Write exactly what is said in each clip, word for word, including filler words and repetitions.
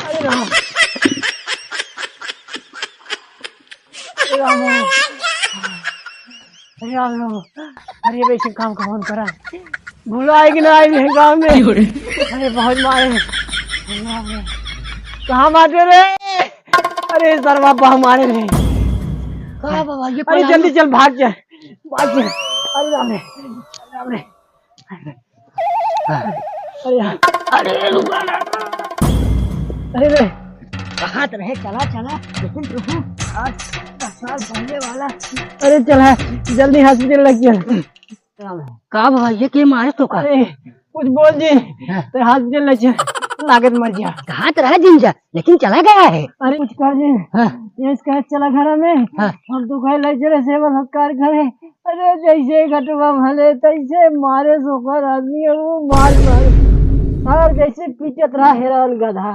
अरे राम। अरे राम। अरे राम राम। अरे वैसे काम का फोन करा। भूला है कि ना आए हैं गाँव में? अरे बहुत मारे। अरे बाप रे। कहाँ मारे रे? अरे सरवा बा मारे रे। का बाबा, ये अरे कौन जल्दी आदमी? चल, भाग जा। भाग जा। अरे राम रे। अरे राम रे। अरे यार, अरे रुका ना। अरे रे, कहाँ तो रहे, चला, चला, लेकिन तू आज दस साल पहले वाला। अरे चला, जल्दी हॉस्पिटल लग गया। का बाबा, ये के मारे तो का? अरे, कुछ बोल जी, हाँ। तो हॉस्पिटल ले चल, लागत मर गया। कहाँ तो रहा जिंजा? लेकिन चला गया है। अरे कुछ कर दे। हाँ। ये इसका चला घर में। हाँ। हम तो कहे ले चले सेवा सत्कार करे। अरे जैसे घटवा भले तैसे मारे सोकर आदमी है वो मार मार। और जैसे पीटत रहा हैरान गधा।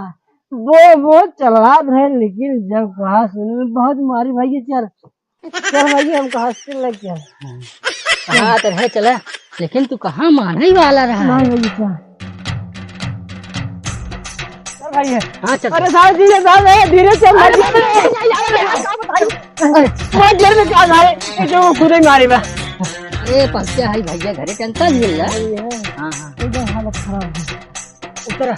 वो वो चला रहे लेकिन जब कहा सुन बहुत मारी भाई ये चल। चल भाई, हमको हॉस्पिटल लेके चल। हाँ, तो है, चला। लेकिन तू कहाँ माने वाला रहा नहीं है? भाई, चल। चल भाई, है। हाँ, चल, अरे चल। साहब, धीरे, साहब, ए, धीरे चल, भाई। अरे, अरे, अरे, अरे, अरे, अरे, बहुत देर में क्या मारे? ये जो खुद ही मारे बा। अरे, पहुँचा है भैया, घरे टेंशन मिल रहा। हाँ, हाँ। एकदम हालत खराब है। उतरा।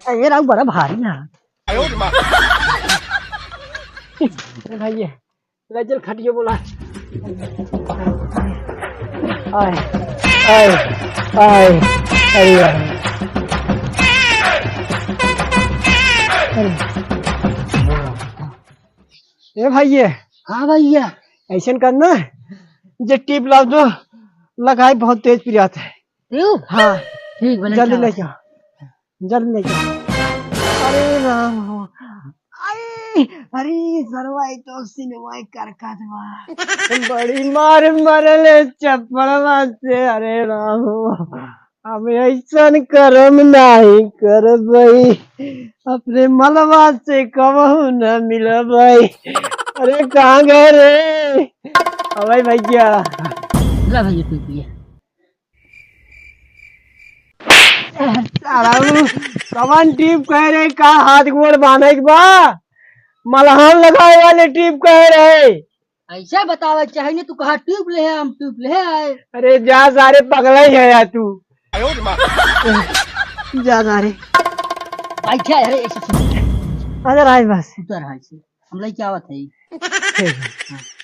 अरे, राव बड़ा भारी ना। ए भाई, ये, ले चल खटिया बोला। आए, आए, आए, अरे यार। अरे। ए भाई, ये। हाँ भैया। ऐसन करना, जे टीप लाव तो, लगाई बहुत तेज पिरात है। टीप? हाँ। ठीक बा, जल्दी लेके आओ। जल्दी लेके आओ। अरे राम हो। अरे, अरे, सरवा, ई तो सिनेमा करकट बा। बड़ी मार मरले चप्पड़वा से, अरे राम हो। अब ऐसन करम नाही करबई, अपने मलवा से कबहू न मिलबई। अरे, कहाँ गए रे? अबे भैया। ला भैया, पी पिए। साला उ कवन टीप कहे रे, का हाथ गोड़ बांधे के बा? मलहम लगावे वाले टीप कहे रे। ऐसे बतावे चाहे नहीं, तू कहा टीप ले है, हम टीप ले आए। अरे जा सारे, पगला ही है यार तू। जा सारे। अच्छा, अरे ऐसे सुन। अरे राज बस। उतर है से। हम लेके आवत है। ठीक है।